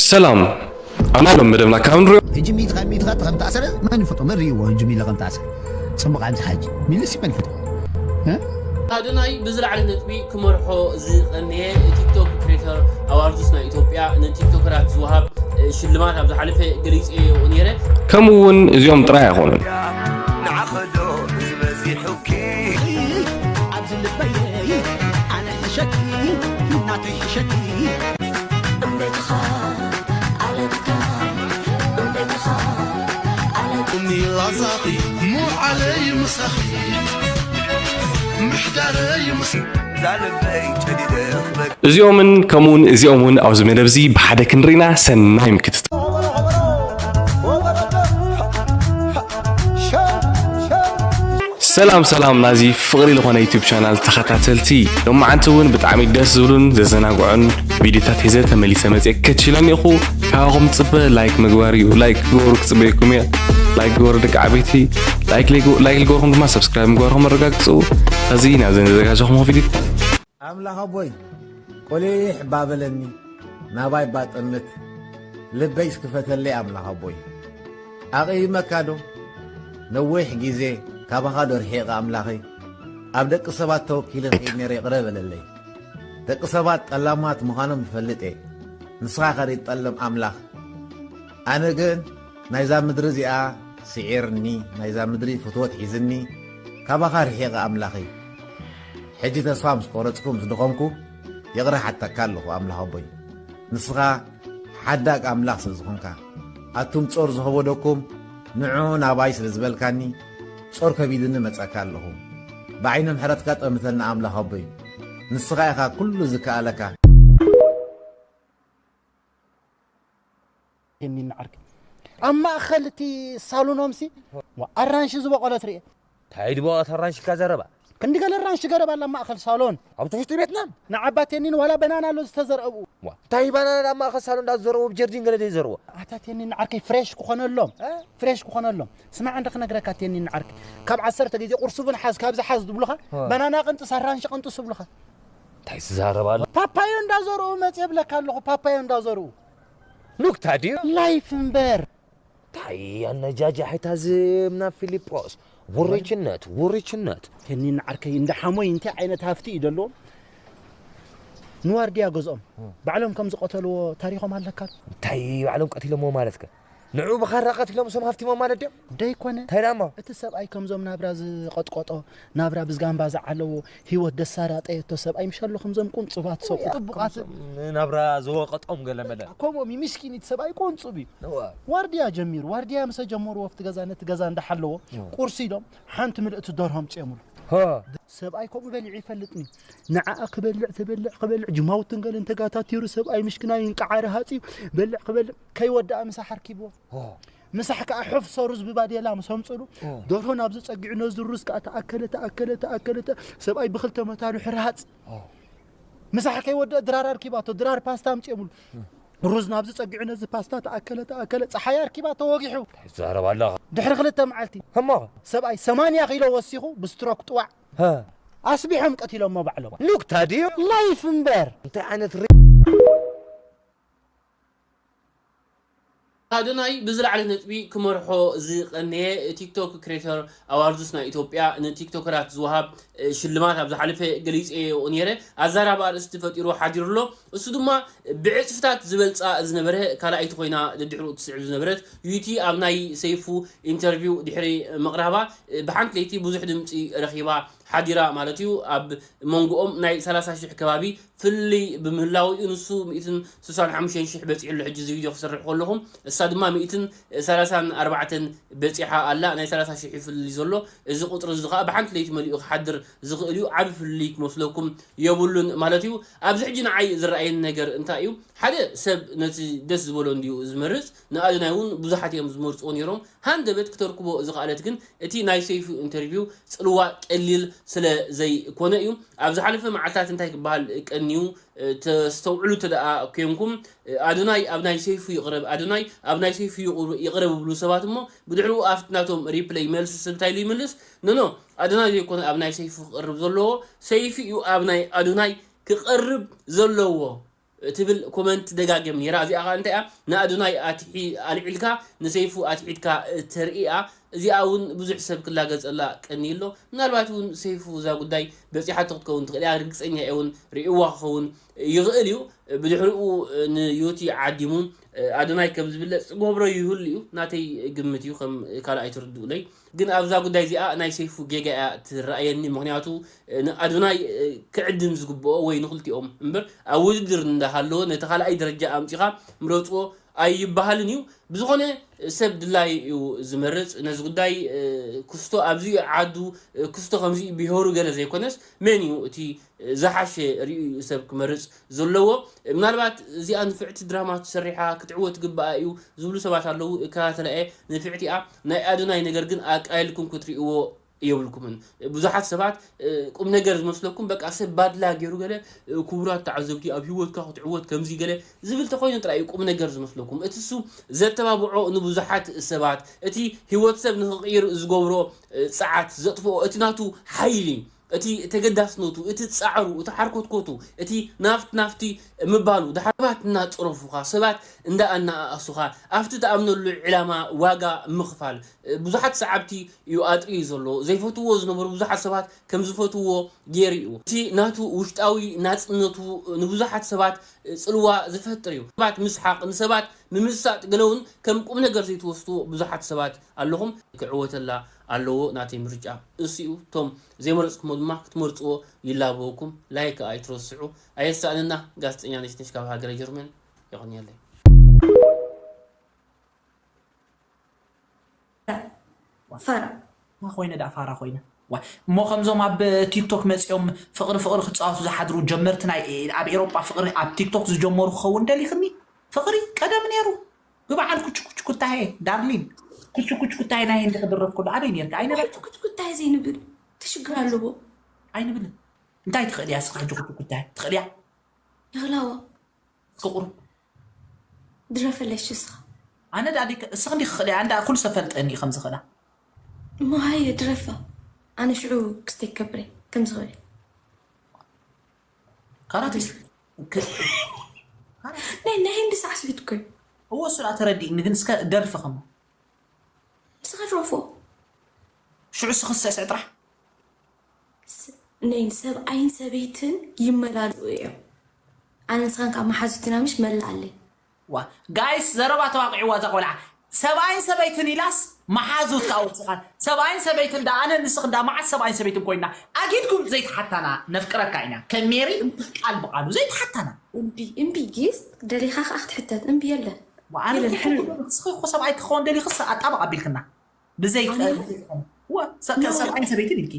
ሰላም። ኣብ ናይ ሎም መደብና ካብ ንሪኦ ሕጂ ሚእቲ ካብ ሚእቲ ከም ተኣሰረ መን ይፈጦ? መን ርእይዎ? ሕጂ ሚለ ከም ተኣሰረ ጽቡቕ ኣብዚ ሓጂ ሚልሲ መን ይፈጦ? እ? ኣዶናይ ብዝለዓለ ነጥቢ ክመርሖ ዝቐነየ ቲክቶክ ክሬተር ኣዋርድስ ናይ ኢትዮጵያ ንቲክቶከራት ዝወሃብ ሽልማት ኣብ ዝሓለፈ ገሊፀዮ ነይረ። ከምኡ እውን እዚኦም ጥራይ ኣይኮኑን። ንዓኸዶ ዝበዚሑኪ ኣብዚ ልበይ ኣነ ሕሸኪ ናተይ ሕሸኪ እምቤትኻ ኣለትካ እምቤትኻ ኣለትካ ሚላዛኺ ሙዓለይ ምሳኺ ምሕዳረይ ምስ ዛልበይ ጨዲደ ክበክ እዚኦምን ከምኡውን እዚኦም እውን ኣብዚ መደብ እዚ ብሓደ ክንርኢና ሰናይ ምክትታል። ሰላም ሰላም ናዚ ፍቕሪ ዝኾነ ዩቱብ ቻናል ተኸታተልቲ፣ ሎማዓንቲ እውን ብጣዕሚ ደስ ዝብሉን ዘዘናግዑን ቪዲዮታት ሒዘ ተመሊሰ መፅየ ከችለን ኢኹ። ካባኹም ዝፅበ ላይክ ምግባር እዩ። ላይክ ግበሩ ክፅበየኩም እየ። ላይክ ግበሩ ደቂ ዓበይቲ። ላይክ ላይክ ልገርኩም ድማ ሰብስክራይብ ምግባርኩም ኣረጋግፁ። ሕዚ ናብዘን ዘዘጋጀኹም ቪዲዮ ኣምላኽ ኣቦይ ቆሊሕ ባበለኒ ናባይ ባጠምት ልበይ እስክፈተለይ ኣምላኽ ኣቦይ ኣቐይመካ ዶ ነዊሕ ግዜ ካባኻ ዶ ርሒቐ ኣምላኸይ ኣብ ደቂ ሰባት ተወኪለ ኸይድ ነይረ ይቕረ በለለይ ደቂ ሰባት ጠላማት ምዃኖም እፈልጥ እየ ንስኻ ኸሪድ ጠልም ኣምላኽ ኣነ ግን ናይዛ ምድሪ እዚኣ ስዒርኒ ናይዛ ምድሪ ፍትወት ሒዝኒ ካባኻ ርሒቐ ኣምላኸይ ሕጂ ተስፋ ምስ ቆረጽኩ ምስ ደኸምኩ ይቕረ ሓተካ ኣለኹ ኣምላኽ ኣቦይ ንስኻ ሓዳግ ኣምላኽ ስለ ዝኾንካ ኣቱም ጾር ዝኸበደኩም ንዑ ናባይ ስለ ዝበልካኒ ጾር ከቢድኒ መጻካ ኣለኹ ብዓይኒ ምሕረትካ ጠምተና ኣምላኽ ኣቦይ ንስኻ ኢኻ ኩሉ ዝከኣለካ የኒን ዓርኪ ኣብ ማእኸል እቲ ሳሎኖምሲ ኣራንሺ ዝበቆለት ርኤ እንታይ ድበቐት ኣራንሺ ኢልካ ዘረባ ክንዲ ገለ ኣራንሺ ገረብ ኣላ ኣብ ማእኸል ሳሎን ኣብቲ ውሽጢ ቤትና ንዓባት የኒን ዋላ በናና ኣሎ ዝተዘርአ ብኡ እንታይ ባናና ኣብ ማእኸል ሳሎን እንዳዘረዎ ብጀርዲን ገለ ደይ ዘርዎ ኣታት የኒን ዓርከይ ፍሬሽ ክኾነሎም ፍሬሽ ክኾነሎም ስማዕ እንደ ክነግረካ ቴኒን ዓርከይ ካብ ዓሰርተ ግዜ ቁርሲ እውን ሓዝ ካብዚ ሓዝ ዝብሉኻ በናና ቅንጥስ ኣራንሺ ቅንጥስ ይብሉኻ እንታይ ትዛረብ ኣሎ ፓፓዮ እንዳዘርኡ መፅየ ብለካ ኣለኹ ፓፓዮ እንዳዘርኡ ኑክታ ድዩ ላይፍ እምበር ታይ ኣነጃጃሒታ ዝምና ፊሊጶስ ውርችነት ውርችነት ቴኒን ዓርከይ እንደ ሓሞይ እንታይ ዓይነት ሃፍቲ እዩ ደለዎም ንዋርድያ ገዝኦም ባዕሎም ከም ዝቐተልዎ ታሪኾም ኣለካ እንታይ ባዕሎም ቀቲሎምዎ ማለትከ ንዑ ብኻራ ቀቲሎም እሶም ሃፍቲሞም ማለት ድዮም ደይኮነ እንታይ ዳሞ እቲ ሰብኣይ ከምዞም ናብራ ዝቐጥቀጦ ናብራ ብዝጋምባ ዝዓለዎ ህይወት ደሳራጠየቶ ሰብኣይ ምሻሎ ከምዞም ቁንፁባት ሰብኡ ጥቡቓት ናብራ ዝወቐጦም ገለመለ ከምኦም እዩ ምስኪን እቲ ሰብኣይ ቁንፁብ እዩ ዋርድያ ጀሚሩ ዋርድያ ምሰ ጀመሩ ወፍቲ ገዛ ነቲ ገዛ እንዳሓለዎ ቁርሲ ኢሎም ሓንቲ ምልእቲ ደርሆም ፅየሙሉ ሰብኣይ ከምኡ በሊዑ ይፈልጥኒ ንዓኣ ክበልዕ ትበልዕ ክበልዕ ጅማውትን ገለን ተጋታቲሩ ሰብኣይ ምሽክናይ እንቃዓሪ ሃፂ በልዕ ክበልዕ ከይወዳኣ ምሳሕ ኣርኪብዎ ምሳሕ ከዓ ሕፍ ሰሩዝ ብባዴላ ምስ ኣምፅሉ ደርሆ ናብዚ ፀጊዑ ነዚ ሩዝ ከዓ ተኣከለ ተኣከለ ተኣከለ ተ- ሰብኣይ ብክልተ መታኑ ሕራሃፅ ምሳሕ ከይወደአ ድራር ኣርኪባቶ ድራር ፓስታ ኣምፅኦምሉ ሩዝ ናብዚ ፀጊዑ ነዚ ፓስታ ተኣከለ ተኣከለ ፀሓይ ኣርኪባቶ ወጊሑ ትዛረብ ኣለኻ ድሕሪ ክልተ መዓልቲ እሞ ሰብኣይ ሰማንያ ኪሎ ወሲኹ ብስትሮክ ጥዋዕ ኣስቢሖም ቀቲሎሞ ባዕሎም ሉክታ ድዩ ላይፍ እምበር እንታይ ዓይነት ሪ ኣዶናይ ብዝለዓለ ነጥቢ ክመርሖ ዝቐነየ ቲክቶክ ክሬተር ኣዋርድስ ናይ ኢትዮጵያ ንቲክቶከራት ዝወሃብ ሽልማት ኣብ ዝሓለፈ ገሊፀዮ ነይረ ኣዛራቢ ኣርእስቲ ፈጢሩ ሓዲሩ ኣሎ እሱ ድማ ብዕፅፍታት ዝበልፃ ዝነበረ ካልኣይቲ ኮይና ድድሕሩ ትስዕብ ዝነበረት ዩቲ ኣብ ናይ ሰይፉ ኢንተርቪው ድሕሪ ምቕራባ ብሓንቲ ለይቲ ብዙሕ ድምፂ ረኺባ ሓዲራ ማለት እዩ ኣብ መንጎኦም ናይ ሰላሳ ሽሕ ከባቢ ፍልይ ብምህላው እዩ ንሱ ሚእትን ስሳን ሓሙሽተን ሽሕ በፂሑ ኣሎ ሕጂ እዚ ቪድዮ ክሰርሕ ከለኹም እሳ ድማ ሚእትን ሰላሳን ኣርባዕተን በፂሓ ኣላ ናይ ሰላሳ ሽሕ እዩ ፍልልይ ዘሎ እዚ ቁፅሪ እዚ ከዓ ብሓንቲ ለይቲ መሊኡ ክሓድር ዝኽእል እዩ ዓብ ፍልልይ ክመስለኩም የብሉን ማለት እዩ ኣብዚ ሕጂ ንዓይ ዝረኣየኒ ነገር እንታይ እዩ ሓደ ሰብ ነቲ ደስ ዝበሎ እንድዩ ዝመርፅ ንኣድናይ እውን ብዙሓት እዮም ዝመርፅዎ ነይሮም ሃንደበት ክተርክቦ ዝኽኣለት ግን እቲ ናይ ሰይፉ ኢንተርቪው ፅልዋ ቀሊል ስለ ዘይኮነ እዩ ኣብ ዝሓለፈ መዓልታት እንታይ ክበሃል ቀንዩ ተስተውዕሉ እንተ ደኣ ኮንኩም ኣዶናይ ኣብ ናይ ሰይፉ ይቕረብ ኣዶናይ ኣብ ናይ ሰይፉ ይቕረብ ይብሉ ሰባት እሞ ብድሕሪኡ ኣብቲ ናቶም ሪፕለይ መልሲ ሰብ እንታይ ኢሉ ይምልስ ኖኖ ኣዶናይ ዘይኮነ ኣብ ናይ ሰይፉ ክቕርብ ዘለዎ ሰይፉ እዩ ኣብ ናይ ኣዶናይ ክቐርብ ዘለዎ ትብል ኮመንት ደጋግም ነይራ። እዚኣ ኸዓ እንታይ እያ? ንኣዶናይ ኣትሒ ኣልዒልካ ንሰይፉ ኣትሒድካ ተርኢ እያ። እዚኣ እውን ብዙሕ ሰብ ክላገጸላ ቀንዩ ኣሎ። ምናልባት እውን ሰይፉ እዛ ጉዳይ በጺሓቶ ክትከውን ትኽእል እያ። ርግጸኛ እየ እውን ርእይዋ ክኸውን ይኽእል እዩ። ብድሕሪኡ ንዩቲ ዓዲሙ ኣዶናይ ከም ዝብለጽ ዝገብሮ ይህሉ እዩ። ናተይ ግምት እዩ፣ ከም ካልእ ኣይትርድኡለይ። ግን ኣብዛ ጉዳይ እዚኣ ናይ ሰይፉ ጌጋ እያ ትረኣየኒ። ምኽንያቱ ንኣዶናይ ክዕድም ዝግብኦ ወይ ንኽልቲኦም እምበር ኣብ ውድድር እንዳሃለወ ነቲ ካልኣይ ደረጃ ኣምጺኻ ምረጽዎ ኣይበሃልን እዩ። ብዝኾነ ሰብ ድላይ እዩ ዝመርጽ። ነዚ ጉዳይ ክስቶ ኣብዚ ዓዱ ክስቶ ከምዚ ብሄሩ ገለ ዘይኮነስ መን እዩ እቲ ዝሓሸ ርእዩ እዩ ሰብ ክመርጽ ዘለዎ። ምናልባት እዚኣ ንፍዕቲ ድራማ ተሰሪሓ ክትዕወት ግባኣ እዩ ዝብሉ ሰባት ኣለዉ። እከታተላ እየ ንፍዕቲኣ። ናይ ኣዶናይ ነገር ግን ኣቃይልኩም ክትርእይዎ የብልኩምን። ብዙሓት ሰባት ቁም ነገር ዝመስለኩም በቃ ሰብ ባድላ ገይሩ ገለ። ክቡራት ተዓዘብቲ ኣብ ህይወትካ ክትዕወት ከምዚ ገለ ዝብል ተኮይኑ ጥራይ እዩ ቁም ነገር ዝመስለኩም። እቲ እሱ ዘተባብዖ ንብዙሓት ሰባት እቲ ህይወት ሰብ ንክቕይር ዝገብሮ ጸዓት ዘጥፍኦ እቲ ናቱ ሓይሊ እቲ ተገዳስነቱ እቲ ጻዕሩ እቲ ሓርኮትኮቱ እቲ ናፍት ናፍቲ ምባሉ ድሓር ሰባት እናጸረፉኻ ሰባት እንዳ ኣናኣእሱኻ ኣብቲ ትኣምነሉ ዕላማ ዋጋ ምኽፋል ብዙሓት ሰዓብቲ እዩ ኣጥርዩ ዘሎ። ዘይፈትዎ ዝነበሩ ብዙሓት ሰባት ከም ዝፈትዎ ገይሩ እዩ። እቲ ናቱ ውሽጣዊ ናጽነቱ ንብዙሓት ሰባት ጽልዋ ዝፈጥር እዩ። ሰባት ምስሓቕ ንሰባት ምምሳጥ ገለ እውን ከም ቁም ነገር ዘይትወስድዎ ብዙሓት ሰባት ኣለኹም። ክዕወተላ ኣለዎ ናተይ ምርጫ እሱ እዩ። እቶም ዘይመረጽኩሞ ድማ ክትመርጽዎ ይላበወኩም። ላይክ ኣይትረስዑ። ኣየሳእንና። ጋዜጠኛ ነሽነሽ ካብ ሃገረ ጀርመን። የቐንየለይ። ፋራ ኮይነ ዳ ፋራ ኮይነ እሞ ከምዞም ኣብ ቲክቶክ መፂኦም ፍቕሪ ፍቕሪ ክፃወቱ ዝሓድሩ ጀመርቲ ናይ ኣብ ኤሮጳ ፍቕሪ ኣብ ቲክቶክ ዝጀመሩ ክኸውን ደሊኽኒ። ፍቕሪ ቀደም ነይሩ ብበዓል ኩችኩችኩታሄ ዳርሊን ኩችኩችኩታሄ ናይ ህንዲ ክድረፍ ከሎ ኣበይ ነርካ ኣይነበርካ? ኩችኩችኩታሄ ዘይንብል ትሽግር ኣለዎ። ኣይንብልን። እንታይ ትኽእል እያ እስኻ ሕጂ ኩችኩታሄ ትኽእል እያ? ይኽላዎ እስኪ ቁሩብ ድረፈለይ እሺ እስኻ። ኣነ ዳ እስኺ እንዲኺ ክኽእል እያ እንዳ ኩሉ ሰብ ፈልጠኒ እዩ ከም ዝኽእላ። እሞ ሃየ ድረፋ ኣነ ሽዑ ክስተይ ክገብር እየ ከም ዝኽእል። ካራቴ ናይ ናይ ህንዲ ሳዕስዒት እኮ እዩ። እወ እሱ ደኣ ተረዲእኒ ግን እስከ ደርፊ ከሞ። ንስኻ ድረፎ። ሽዑ እስኺ ስዕስዒ ጥራሕ። ነይን ሰብኣይን ሰበይትን ይመላልኡ እዮም። ኣነ ንስኻን ካብ መሓዙት ኢና ምሽ መላኣለይ። ዋ ጋይስ ዘረባ ተዋቂዕዋ እዛ ቆልዓ። ሰብኣይን ሰበይትን ኢላስ መሓዙት ከዓ ወሲኻት። ሰብኣይን ሰበይትን ዳ ኣነ ንስኽ ዳ መዓት ሰብኣይን ሰበይትን ኮይና ኣጊድኩም ዘይተሓታና ነፍቅረካ ኢና ከም ሜሪ ቃል ብቃሉ ዘይተሓታና። እምቢ እምቢ ጊስ ደሊኻ ከዓ ክትሕተት እምቢ የለን። ዋ ኣነ የለን ሕልል። ንስኺ እኮ ሰብኣይ ክኸውን ደሊኽስ ኣጣብቕ ኣቢልክና። ብዘይ ብዘይ- ዋ ሰ- ሰብኣይን ሰበይትን ኢልኪ።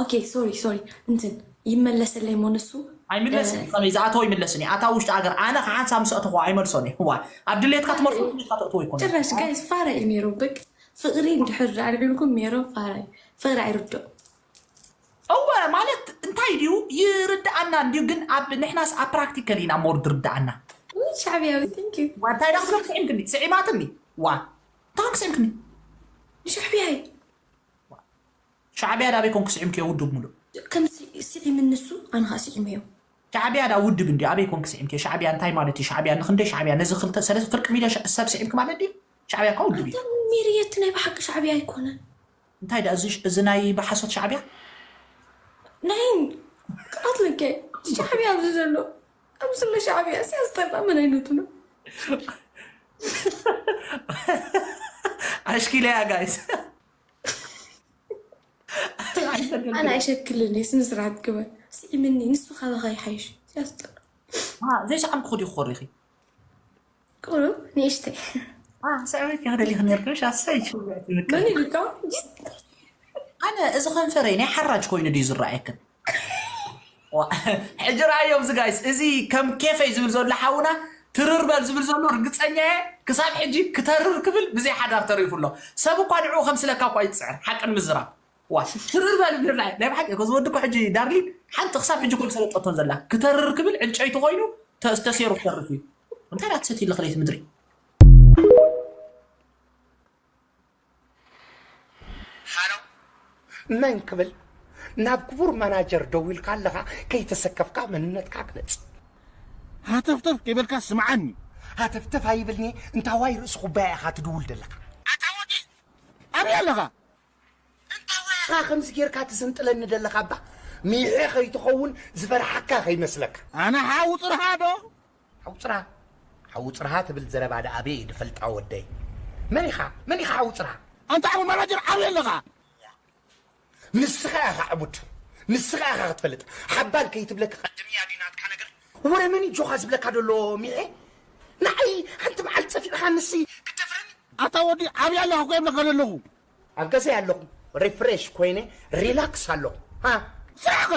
ኦኬ ሶሪ ሶሪ እንትን ይመለሰለይ ሞ ንሱ ኣይምለስን እዩ ከመይ ዝኣተወ ኣይምለስን እዩ ኣታ ውሽጢ ሃገር ኣነ ከሓንሳብ ምስ ኣተኹ ኣይመልሶን እዩ ዋ ኣብ ድሌትካ ትመልሶ ድሌትካ ተእትዎ ይኮነ ጭራሽ ጋይስ ፋራ እዩ ሜሮ በቃ ፍቕሪ እንድሕር ኣልዒልኩም ሜሮ ፋራ እዩ ፍቕሪ ኣይርድኦ እወ ማለት እንታይ ድዩ ይርድኣና እንድዩ ግን ኣብ ንሕናስ ኣብ ፕራክቲካል ኢና ሞር ዝርድኣና ውይ ሻዕብያዊ thank you ዋ እንታይ ዳ ክትብል ስዒምክኒ ስዒማትኒ ዋ እንታይ ስዒምክኒ ንሻዕብያ እዩ ሻዕብያ ዳበይ ኮንክ ስዒምክዮ ውድብ ሙሉእ? ከም ስዒም ንሱ ኣነ ከዓ ስዒመዮ። ሻዕብያ ዳ ውድብ እንድዩ ኣበይ ኮንክ ስዒምክዮ? ሻዕብያ እንታይ ማለት እዩ? ሻዕብያ ንክንደይ ሻዕብያ ነዚ ክልተ ሰለስተ ፍርቂ ሚልዮን ሰብ ስዒምክ ማለት ድዩ? ሻዕብያ እኳ ውድብ እዩ። ሚርየት ናይ ብሓቂ ሻዕብያ ኣይኮነን። እንታይ ዳ እዚ ናይ ብሓሶት ሻዕብያ? ናይ ክቐትለከ ሻዕብያ ኣብዚ ዘሎ ኣብዚ ዘሎ ሻዕብያ ሲያስጠላ ምን አይነቱ ነው? ኣሽኪለያ ጋይስ ኣነ ኣይሸክልን እየ ስነ ስርዓት ግበር ስዒምኒ ንሱ ካባኻ ይሓይሽ ሲያስጠላ ዘይሰዓምኩ ክዲ ክኾሪኺ ቁሩብ ንእሽተይ ሰዓመት ያህደሊ ክነርክሽ ኣሳይ መን ኢሉካ ኣነ እዚ ከንፈረይ ናይ ሓራጅ ኮይኑ ድዩ ዝረኣየክን ሕጂ ረኣዮም እዚ ጋይስ እዚ ከም ኬፈይ ዝብል ዘሎ ሓውና ትርር በል ዝብል ዘሎ ርግፀኛ እየ ክሳብ ሕጂ ክተርር ክብል ብዘይ ሓዳር ተሪፉ ኣሎ ሰብ እኳ ንዕኡ ከምስለካ እኳ ይፅዕር ሓቂ ንምዝራብ ዋ ትርር በል ይብል ናይ ብሓቂ እዚ ወዲ እኮ ሕጂ ዳርሊን ሓንቲ ክሳብ ሕጂ እኮ ዝሰለጠቶን ዘላ ክተርር ክብል ዕንጨይቲ ኮይኑ ተሰይሩ ክተርፍ እዩ እንታይ ዳ ትሰትይ ኣለኺ ለይቲ ምድሪ መን ክብል ናብ ክቡር ማናጀር ደዊልካ ኣለኻ ከይተሰከፍካ መንነትካ ግለፅ ሃተፍተፍ ከይበልካ ስምዓኒ። ሃተፍተፍ ኣይብልኒ። እንታዋይ ርእሲ ኩባያ ኢኻ ትድውል ዘለኻ? ኣታ ወዲ፣ ኣበይ ኣለኻ? እንታዋይ ኢኻ ከምዚ ጌርካ ትዝንጥለኒ ዘለኻ እባ? ሚሐ ከይትኸውን ዝፈርሓካ ከይመስለካ። ኣነ ሓው ጽርሃ ዶ? ሓው ጽርሃ? ሓው ጽርሃ ትብል ዘረባ ደኣ ኣበይ እየ ዝፈልጣ ወደይ? መን ኢኻ? መን ኢኻ ሓው ጽርሃ? ኣንታ ሓው ማናጀር ኣበይ ኣለኻ? ንስኻ ኢኻ ዕቡድ፣ ንስኻ ኢኻ ክትፈልጥ። ሓባል ከይትብለካ ቀድምያ ዲናትካ ነገር። ወረ መን እዩ ጆኻ ዝብለካ ደሎ ሚኤ? ንዓይ ሓንቲ መዓልቲ ጸፊዕካ ንሲ ክትደፍረኒ? ኣታ ወዲ ዓብያ ኣለኻ እኮ የብለካ ዘለኹ። ኣብ ገዛይ ኣለኹ፣ ሪፍሬሽ ኮይነ ሪላክስ ኣለኹ። ሃ? ስራሕኸ?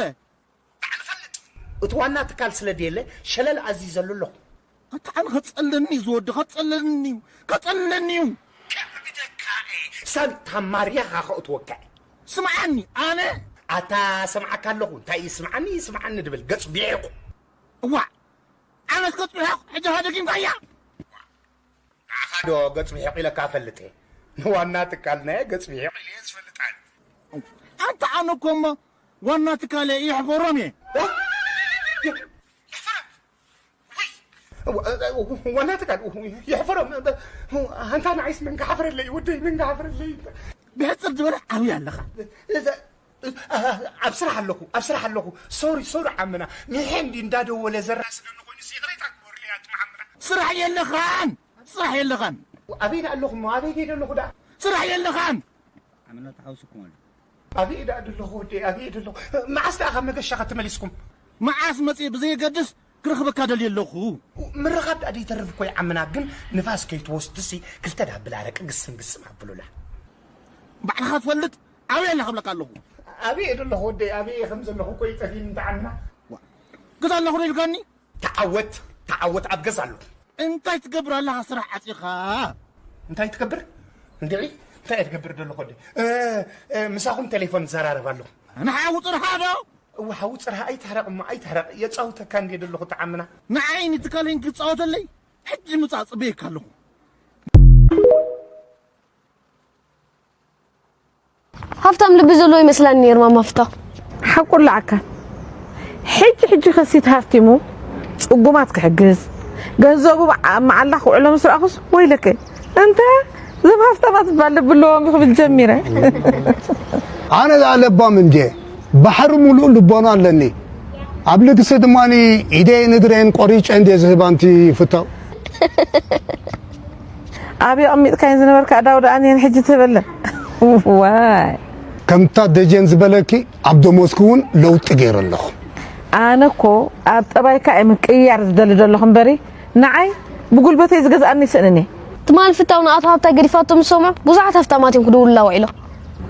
ባዕሉ ፈልጥ። እቲ ዋና ትካል ስለ ድየለ ሸለል ኣዚዘሉ ኣለኹ። ኣታ ኣነ ከጸለኒ እዩ ዝወዲ፣ ከጸለኒ እዩ፣ ከጸለኒ እዩ። ከዕብደካ እየ። ሳንታ ማርያ ኻኸእትወካ እየ። ስምዓኒ፣ ኣነ ኣታ ሰምዓካ ኣለኹ። እንታይ እዩ ስምዓኒ፣ ስምዓኒ ድብል? ገጽ ቢዒቑ። እዋዕ፣ ኣነስ ገጽ ቢዒቑ፣ ሕጂ ሃደጊምካያ። ንዓኻ ዶ ገጽ ቢዒቑ ኢለካ እፈልጥ እየ? ንዋና ትካልና እየ ገጽ ቢዒቑ ኢለ እየ ዝፈልጥ ኣነ። ኣንታ ኣነ እኮ እሞ ዋና ትካለ ይሕፈሮም እየ። እ? ይሕፈሮም? ወይ፣ ዋና ትካል ይሕፈሮም። ኣንታ ንዓይስ መን ክሓፍረለይ ወደይ፣ መን ክሓፍረለይ? ብሕጽር ዝበለ ዓብይ ኣለኻ። እዛ፣ ኣብ ስራሕ ኣለኹ፣ ኣብ ስራሕ ኣለኹ። ሶሪ፣ ሶሪ ዓምና። ሚሐ እንዲ እንዳደወለ ዘራስደኒ ኮይኑ ይቕሬታ ግበሩለይ ኣቱም ዓምና። ስራሕ የለኻን፣ ስራሕ የለኻን። ኣበይ ደኣ ኣለኹ እሞ? ኣበይ ከይደ ኣለኹ ደኣ? ስራሕ የለኻን። ዓምና ተሓውስኩም ኣሎ። ኣበይ ደኣ ደለኹ ወደይ፣ ኣበይ ደለኹ? መዓስ ደኣ ካብ መገሻ ተመሊስኩም? መዓስ መጽየ ብዘየገድስ ክረኽበካ ደልየ ኣለኹ። ምርኻብ ደኣ ደይተርፍ እኮ ይዓምና፣ ግን ንፋስ ከይትወስድሲ ክልተ ደኣ ብል ኣረቂ ግስም ግስም ኣብሉላ። ባዕልኻ ትፈልጥ ኣበይ ኣለ ክብለካ ኣለኹ። ኣበይ እየ ደለኹ ወደይ፣ ኣበይ እየ ከም ዘለኹ እኮ ይጠፍይኒ እንተ ዓምና። ዋ፣ ግዛ ኣለኹ ዶ ኢልካኒ? ተዓወት፣ ተዓወት ኣብ ገዛ ኣለኹ። እንታይ ትገብር ኣለኻ ስራሕ ዓጺኻ? እንታይ ትገብር? እንድዒ፣ እንታይ እየ ትገብር ደለኹ ወደይ? እ፣ እ፣ ምሳኹም ቴሌፎን እዘራረብ ኣለኹ። ኣነ ሓዊ ጽርሃ ዶ? እወ፣ ሓዊ ጽርሃ ኣይትሕረቕ እሞ፣ ኣይትሕረቕ። የጻውተካ እንድየ ደለኹ ተዓምና። ንዓይ ንትካለይን ክጻወተለይ ሕጂ ምጻእ ጽበየካ ኣለኹ። ሃፍታም ልቢ ዘለዎ ይመስላኒ ነይሩ ማማ ፍታው። ሓቁ ኣለዓካ። ሕጂ ሕጂ ከሲት ሃፍቲሙ ጽጉማት ክሕግዝ፣ ገንዘቡ ኣብ መዓላ ክውዕሎ ምስ ረኣኹስ ወይለከ። እንተ እዞም ሃፍታማት እባ ልቢ ኣለዎም ክብል ጀሚረ። ኣነ ደኣ ለባም እንድየ፣ ባሕሪ ሙሉእ ልቦና ኣለኒ። ኣብ ልግሲ ድማ ኢደይን እግረይን ቆሪጨ እንድየ ዝህባ ኣንቲ ፍታው። ኣበይ ኣቐሚጥካየን ዝነበርካ ኣእዳው ደኣ እኒአን ሕጂ ትህበለን? ዋይ። ከምታ ደጀን ዝበለኪ ኣብ ደሞዝኪ እውን ለውጢ ገይረ ኣለኹ። ኣነ እኮ ኣብ ጠባይካ እየ ምቅይያር ዝደሊ ዘለኹ እምበሪ፣ ንዓይ ብጉልበተይ ዝገዝኣኒ ይስእንን እየ። ትማሊ ፍታው ንኣቶ ሃብታይ ገዲፋቶ ምስ ሰምዑ ብዙሓት ሃፍታማት እዮም ክድውሉላ ውዒሎም።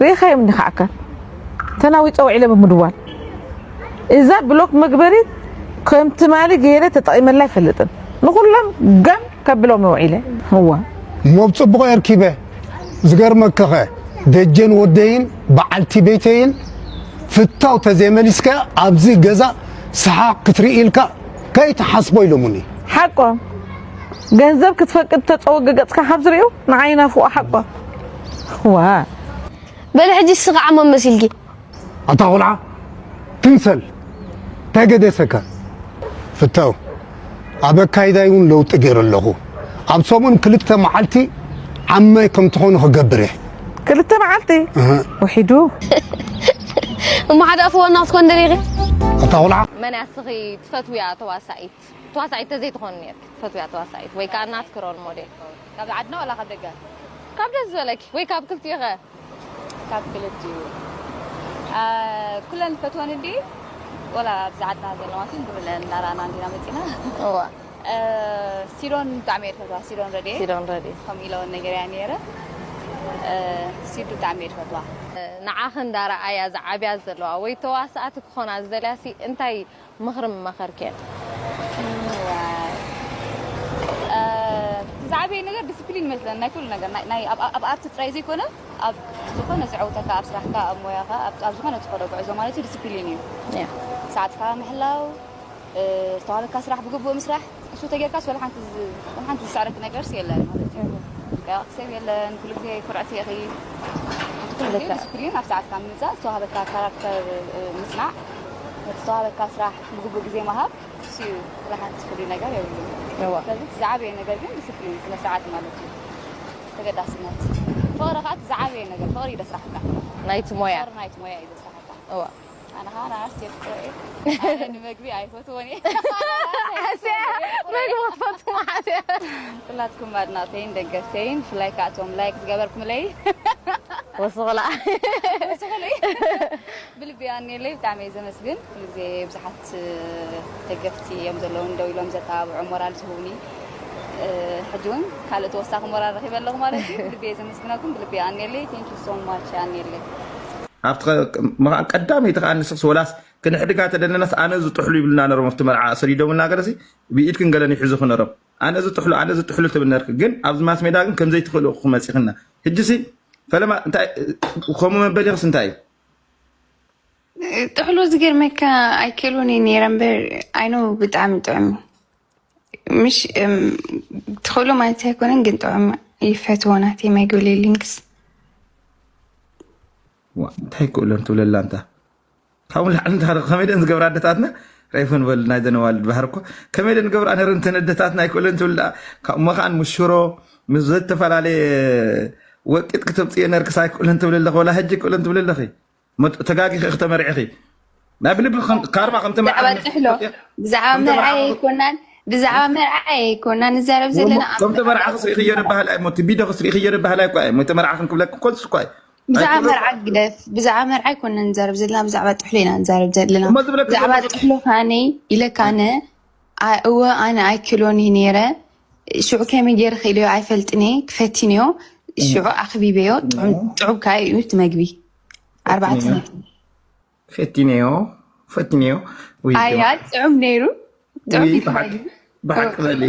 ርኢኻዮም እንዲኻ ኣካ? ተናዊጸ ውዒለ ብምድዋል። እዛ ብሎክ መግበሪት ከም ትማሊ ገይረ ተጠቒመላ ኣይፈልጥን። ንኹሎም ጋም ከብሎም ውዒለ። እዋ። እሞ ብጽቡቕ እየ ኣርኪበ። ዝገርመካኸ ደጀን ወደይን በዓልቲ ቤተይን ፍታው ተዘይመሊስካ ኣብዚ ገዛ ሰሓቕ ክትርኢ ኢልካ ከይትሓስቦ ኢሎሙኒ። ሓቆም። ገንዘብ ክትፈቅድ ተጸወገ ገጽካ ካብ ዝርእዩ ንዓይ ናፍቖ ሓቆም። ዋ። በሊ ሕጂ እስኻ ዓማም መሲልኪ። ኣታ ቖልዓ፣ ትምሰል። እንታይ ገደሰካ? ፍታው፣ ኣብ ኣካይዳይ እውን ለውጢ ገይረ ኣለኹ። ኣብ ሰሙን ክልተ መዓልቲ ዓማይ ከም ትኾኑ ክገብር እየ። ክልተ መዓልቲ? እህ። ውሒዱ። እሞ ሓደ ኣፍ ዋና ክትኮን ደሊኺ? ኣታ ቖልዓ። መን እያ እስኺ ትፈትውያ ተዋሳኢት? ተዋሳኢት ተዘይትኾኒ ነርኪ፣ ትፈትውያ ተዋሳኢት ወይ ከኣ ናትኪ ሮል ሞዴል? ካብ ዓድና ዋላ ካብ ደገ? ካብ ደስ ዝበለኪ ወይ ካብ ክልቲኡ ኸ? ካብ ክልቲኡ። ኣ፣ ኩለን ፈትወን እንዲ፣ ወላ ኣብዚ ዓድና ዘለዋ ፊልም ብብለን እናረኣና እንዲና መጺና። እዋ። እ፣ ሲዶን ብጣዕሚ እየ ዝፈትዋ፣ ሲዶን ረድኤ። ሲዶን ረድኤ። ከምኡ ኢለ እውን ነጊረያ ነይረ። እ፣ ሲዱ ብጣዕሚ እየ ዝፈትዋ። ንዓኺ እንዳረኣያ ዝዓብያ ዘለዋ ወይ ተዋሳእቲ ክኾና ዝደልያሲ እንታይ ምኽሪ ምመኸርክየን? ዋይ። እ፣ እቲ ዝዓበየ ነገር ዲስፕሊን ይመስለኒ፣ ናይ ኩሉ ነገር፣ ናይ፣ ናይ ኣብ፣ ኣብ ኣርቲ ጥራይ ዘይኮነ፣ ኣብ ዝኾነ ዝዕውተካ፣ ኣብ ስራሕካ፣ ኣብ ሞያኻ፣ ኣብ፣ ኣብ ዝኾነ ትኸዶ ጉዕዞ ማለት እዩ ዲስፕሊን እዩ። እያ። ሰዓትካ ምሕላው፣ እ፣ ዝተዋህበካ ስራሕ ብግቡእ ምስራሕ፣ እሱ ተጌርካስ ወላ ሓንቲ ዝ-፣ ወላ ሓንቲ ዝስዕረኪ ነገርስ የለን ማለት እዩ። እህ። በቃ ክሰብ የለን፣ ኩሉ ግዜ ኩርዕቲ ኢኺ። ኩሉ ግዜ ልክዕ። ዲስፕሊን ኣብ ሰዓትካ ምምጻእ፣ ዝተዋህበካ ካራክተር፣ እ፣ ምጽናዕ፣ ነቲ ዝተዋህበካ ስራሕ ብግቡእ ግዜ ምሃብ፣ እዩ። ስራሓት ፍሉይ ነገር የብሉን። እዋ ስለዚ እቲ ዝዓበየ ነገር ግን ዲስፕሊን፣ ስነ ስርዓት ማለት እዩ። ተገዳስነት። ፍቕሪ ከዓ እቲ ዝዓበየ ነገር፣ ፍቕሪ እዩ ደስራሕካ። ናይቲ ሞያ ፍቕሪ ናይቲ ሞያ እዩ ደስራሕካ። እዋ ኣነ ከዓ ናይ ኣርት እየ ፍቕሪ እየ። ኣነ ንመግቢ ኣይፈትዎን እየ። መግቢ ክትፈቱ ማለት እየ። ኩላትኩም ኣድናቕተይን ደገፍተይን ብፍላይ ከዓ እቶም ላይክ ዝገበርኩምለይ ወስኽላ ብልቢ ኣኔለይ ብጣዕሚ እየ ዘመስግን። ኩሉ ግዜ ብዙሓት ደገፍቲ እዮም ዘለውን ደው ኢሎም ዘተባብዑ ሞራል ዝህቡኒ። ሕጂ እውን ካልእ ተወሳኺ ሞራል ረኺበ ኣለኹ ማለት እዩ። ብልቢ እየ ዘመስግነኩም። ብልቢ ኣኔለይ። Thank you so much ኣኔለይ። ኣብቲ ቀዳመይቲ ከዓ ንስክስ ወላስ ክንሕድጋ ተደለናስ ኣነ ዝጥሕሉ ይብልና ነሮም ኣብቲ መርዓ ሰዲዶምልና ገለሲ ብኢድክን ገለን ይሕዙ ክነሮም ኣነ ዝጥሕሉ ኣነ ዝጥሕሉ ትብል ነርክ ግን ኣብዚ ማስ ሜዳ ግን ከምዘይትኽእሉ ክመፂኽና ሕጂሲ ፈለማ እንታይ ከምኡ መበሊኽስ እንታይ እዩ ጥሕሉ ዝገርመካ ኣይክእሉን እዩ ነይረ እምበር ኣይኖ ብጣዕሚ ጥዑም እዩ። ምሽ እም፣ ትኽእሉ ማለት ኣይኮነን ግን ጥዑም ይፈትዎ ናተይ መግቢ ሊንክስ ዋ፣ እንታይ ይክእለን ትብለላ እንታ ካብኡ ላዕሊ እንታ ከመይ ደን ዝገብራ ኣደታትና ረይፈን በል ናይ ዘነዋልድ ባህር እኮ ከመይ ደን ገብራ ነር እንተን ኣደታትና ኣይክእለን ትብል ደኣ ካብኡ መኻን ምስ ሽሮ ምስ ዝተፈላለየ ወቂጥ ክተምፅዮ ነርክስ ኣይክእለን ትብለለኺ ወላ ሕጂ ይክእለን ትብለለኺ ተጋጊኺ ክተመርዕኺ ናይ ብልቢ ካርማ ከም ብዛዕባ ተመርዓኺ ጥሕሎ ብዛዕባ መርዓ ኣይኮናን ብዛዕባ መርዓ ኣይኮናን ንዛረብ ዘለና ኣብ ከም ተመርዓኺ ስሪኽዮ ደባህል ኣይ ሞቲ ቢዶ ክስሪኽዮ ደባህል ኣይ ኳይ ሞቲ መርዓኽን ክብለክ ኮልስ ኳይ ብዛዕባ መርዓ ግደፍ ብዛዕባ መርዓ ኣይኮናን ንዛረብ ዘለና ብዛዕባ ጥሕሎ ኢና ንዛረብ ዘለና እሞ ዝብለክ ብዛዕባ ዘለኹ ጥሕሎ ካነይ ኢለካነ ኣ- እወ ኣነ ኣይክሎን እዩ ነይረ ሽዑ ከመይ ገይረ ክኢለዮ ኣይፈልጥን እየ ክፈቲንዮ ሽዑ ኣኽቢበዮ ጥዑም ጥዑም ካይ እዩ እቲ መግቢ ኣርባዕተ ነጥቢ ፈቲነዮ ፈቲነዮ ውይ ኣያ ጥዑም ነይሩ ጥዑም ውይ እዩ እቲ ብሓቂ መግቢ ብሓቂ በሊ